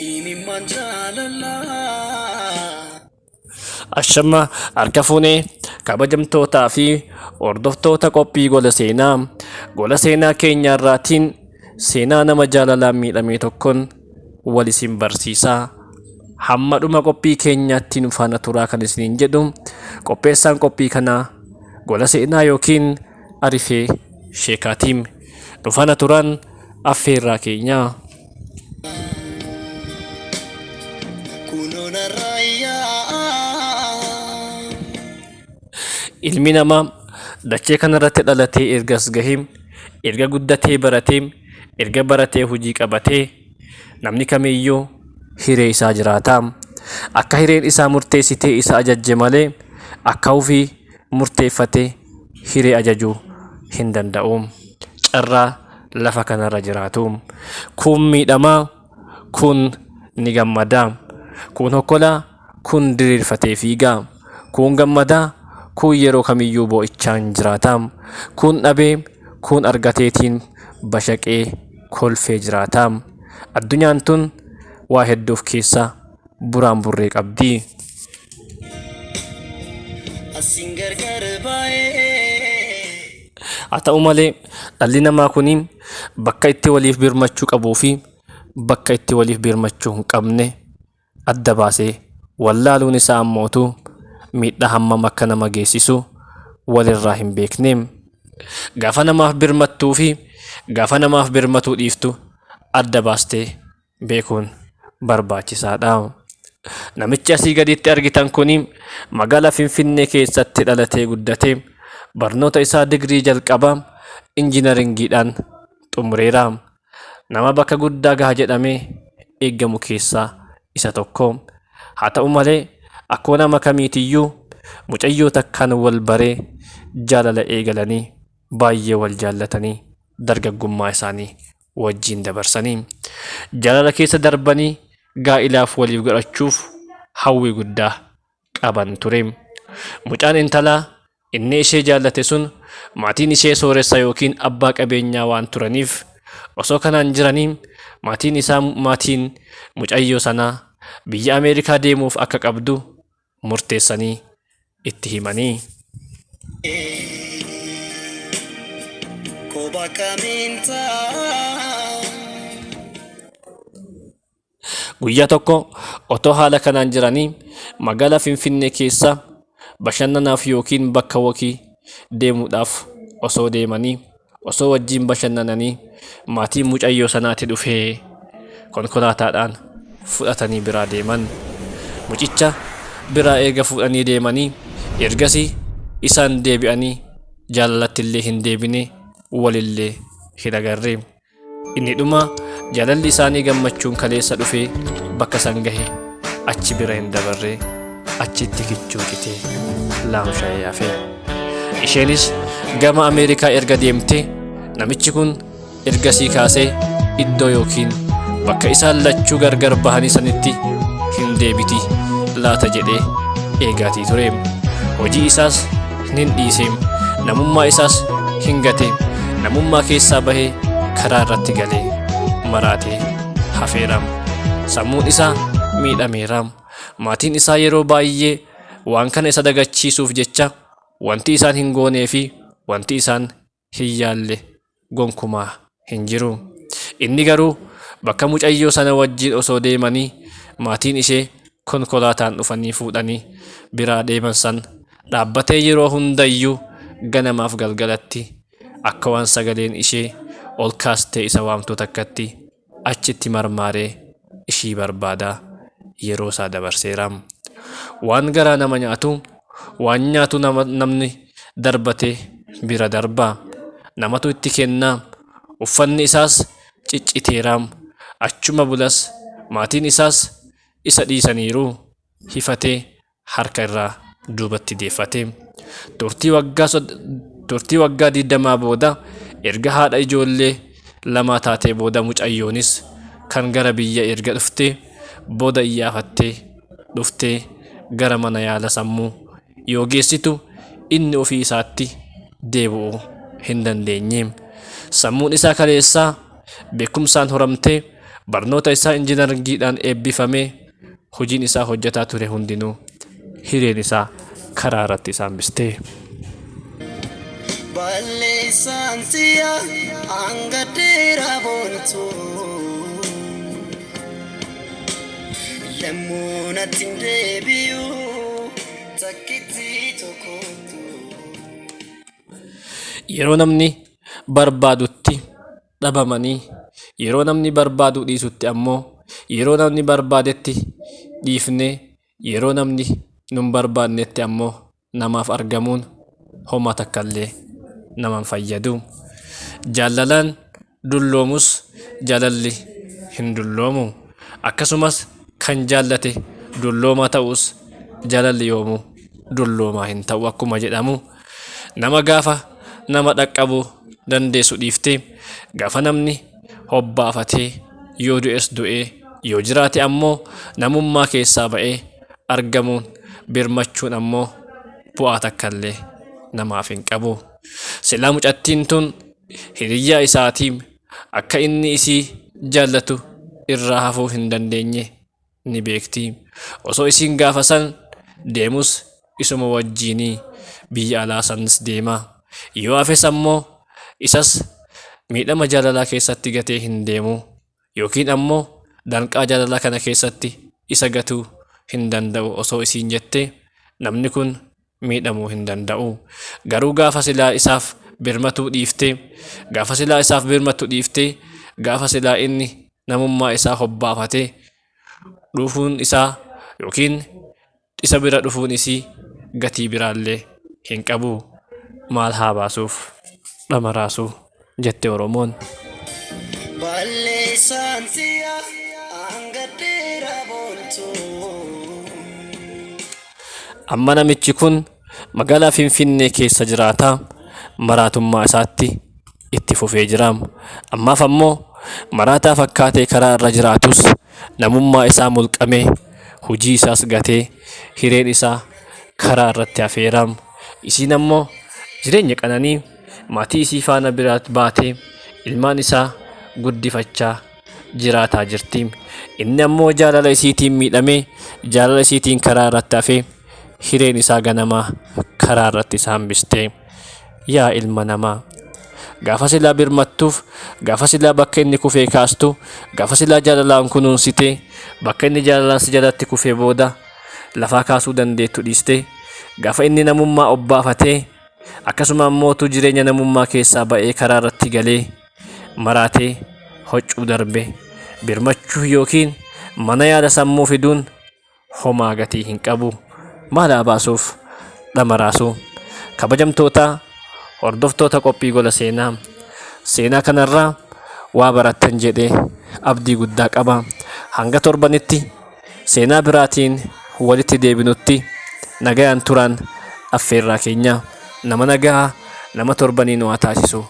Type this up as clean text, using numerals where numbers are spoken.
Imimmaan jaalalaa. Ashama harka fuunee kabajamtootaa fi hordoftoota qophii gola seenaa. Gola seenaa keenya irraatiin seenaa nama jaalalaan miidhamee tokkoon wal isin barsiisaa. Hamma dhuma qophii keenyaatti nu faana turaa kan isiniin jedhu qopheessaan qophii kanaa gola seenaa yookiin Arifee Sheekaatiim. Nu faana turaan affeerraa keenyaa. Kunoo narraa yaa'a. Ilmi namaa dachee kanarratti dhalatee ergas gahee, erga guddatee baratee, erga baratee hojii qabatee, namni kamiyyuu hiree isaa jiraata. Akka hireen isaa murteessitee isa ajajje malee akka ofii murteeffatee hiree ajajuu hin danda'u. Carraa lafa kanarra jiraatu. Kuun miidhamaa, kuun ni gammada. Kuun hokkolaa, kuun diriirfatee fiiga. Kuun gammadaa, kuun yeroo kamiyyuu boo'ichaan jiraata. Kuun dhabee, kuun argateetiin bashaqee kolfee jiraata. Addunyaan tun waa hedduu of keessaa buraan burree qabdi. Asiin gargar baay'ee. Haa ta'u malee dhalli namaa kun bakka itti waliif birmachuu qabuu fi bakka itti waliif birmachuu hin qabne adda baasee wallaaluun isaa ammootu miidhaa hammam akka nama geessisu walirraa hin beekne. Gaafa namaaf birmattuu fi gaafa namaaf birmatuu dhiiftu adda baastee beekuun barbaachisaadha. Namichi asii gaditti argitan kun magaalaa Finfinnee keessatti dhalatee guddate. Barnoota isaa digirii jalqabaa injiinaringiidhaan xumureera. Nama bakka guddaa gaha jedhamee eegamu keessaa isa tokko. Haa ta'u malee akkuma nama kamiitiyyuu mucayyoo takkaan wal baree jaalala eegalanii baay'ee wal jaallatanii dargaggummaa isaanii wajjin dabarsanii jaalala keessa darbanii gaa'ilaaf waliif godhachuuf hawwii guddaa qaban ture. Mucaan intalaa inni ishee jaallate sun maatiin ishee sooressa yookiin abbaa qabeenyaa waan turaniif osoo kanaan jiranii maatiin isaa maatiin mucayyoo sanaa biyya Ameerikaa deemuuf akka qabdu murteessanii itti himanii. Koba kamiin ta'a. Guyyaa tokko otoo haala kanaan jiranii magaalaa Finfinnee keessa bashannanaaf yookiin bakka wakii deemuudhaaf osoo deemanii osoo wajjin bashannananii maatiin mucayyoo sanaati dhufee konkolaataadhaan fudhatanii biraa deeman. Mucicha biraa erga fuudhanii deemanii ergasii isaan deebi'anii jaalalatti illee hin deebine walillee hin agarre. Inni dhuma jaalalli isaanii gammachuun kaleessa dhufee bakka san gahe achi bira hin dabarre achitti kichuu citee laamsha'ee hafe. Isheenis gama Ameerikaa erga deemte namichi kun ergasii kaasee iddoo yookiin bakka isaan lachuu gargar bahanii sanitti hin deebiti laata jedhee eegaatii ture. Hojii isaas hin dhiise, namummaa isaas hin gate, namummaa keessaa bahee karaa irratti galee maraatee hafeera. Sammuun isaa miidhameera. Maatiin isaa yeroo baay'ee waan kana isa dagachiisuuf jecha wanti isaan hin goonee fi wanti isaan hin yaalle gonkumaa hin jiru. Inni garuu bakka mucayyoo sana wajjin osoo deemanii maatiin ishee konkolaataan dhufanii fuudhanii biraa deeman san dhaabbatee yeroo hundayyuu ganamaaf galgalatti akka waan sagaleen ishee ol kaastee isa waamtu takkatti achitti marmaaree ishii barbaadaa yeroo isaa dabarseera. Waan garaa nama nyaatu, waan nyaatu nama, namni darbatee bira darba. Namatu itti kennaa. Uffanni isaas cicciteera. Achuma bulas maatiin isaas isa dhiisaniiru. Hifatee harka irraa duubatti deeffate. Turtii waggaa turtii waggaa 20 booda erga haadha ijoollee lamaa taatee booda mucayyoonis kan gara biyya erga dhuftee booda iyyaafattee dhuftee gara mana yaala sammuu yoo geessitu inni ofii isaatti deebi'uu hin dandeenye. Sammuun isaa kaleessaa beekumsaan horamtee Barnoota isaa injinaringiidhaan eebbifamee hojiin isaa hojjetaa ture hundinuu hireen isaa karaa irratti isa hambiste. Balleessaan si'a hanga dheeraa boontu. Lammuu natti hin deebi'u takkitti tokkottu. Yeroo namni barbaadutti dhabamanii, yeroo namni barbaaduu dhiisutti ammoo yeroo namni barbaadetti dhiifnee, yeroo namni nun barbaannetti ammoo namaaf argamuun homaa takkallee nama hin fayyadu. Jaalalaan dulloomus jaalalli hin dulloomu. Akkasumas kan jaallate dulloomaa ta'us jaalalli yoomuu dulloomaa hin ta'u akkuma jedhamu, nama gaafa nama dhaqqabuu dandeessu dhiiftee gaafa namni hobbaafatee yoo du'es du'ee yoo jiraate ammoo namummaa keessaa ba'ee argamuun birmachuun ammoo bu'aa takkallee namaaf hin qabu. Silaa mucattiin tun hiriyyaa isaatii akka inni isii jaallatu irraa hafuu hin dandeenye ni beekti. Osoo isiin gaafa san deemus isuma wajjiinii biyya alaa sanis deema. Yoo hafes ammoo isas miidhama jaalalaa keessatti gatee hin deemu. Yookiin ammoo danqaa jaalalaa kana keessatti isa gatuu hin danda'u osoo isiin jettee namni kun miidhamuu hin danda'u. Garuu gaafa silaa isaaf birmatuu dhiiftee, gaafa silaa isaaf birmattu dhiiftee, gaafa silaa inni namummaa isaa hobbaafatee dhufuun isaa yookiin isa bira dhufuun isii gatii biraallee hin qabu. Maal haa baasuuf dhama raasuu jette Oromoon. Balleessaan si'a hanga dheeraa boontu. Amma namichi kun magaalaa Finfinnee keessa jiraata. Maraatummaa isaatti itti fufee jira. Ammaaf ammoo maraataa fakkaatee karaa irra jiraatus namummaa isaa mulqamee hojii isaas gatee hireen isaa karaa irratti hafeera. Isiin ammoo jireenya qananii maatii isii faana bira baatee ilmaan isaa guddifachaa jiraataa jirti. Inni ammoo jaalala isiitiin miidhamee jaalala isiitiin karaa irratti hafee hireen isaa ganamaa karaa irratti isa hambiste. Yaa ilma namaa! Gaafa silaa birmattuuf, gaafa silaa bakka inni kufee kaastu, gaafa silaa jaalalaan kunuunsitee bakka inni jaalalaan si jalatti kufee booda lafaa kaasuu dandeettu dhiistee gaafa inni namummaa obbaafatee akkasuma ammootu jireenya namummaa keessaa ba'ee karaa irratti galee maraatee hoccuu darbe birmachuu yookiin mana yaala sammuu fiduun homaa gatii hin qabu. Maal haa baasuuf dhama raasuu. Kabajamtoota hordoftoota qophii gola seenaa, seenaa kanarraa waa barattan jedhee abdii guddaa qaba. Hanga torbanitti seenaa biraatiin walitti deebinutti nagayaan turaan affeerraa keenya. Nama nagaa nama torbanii nu haa taasisu.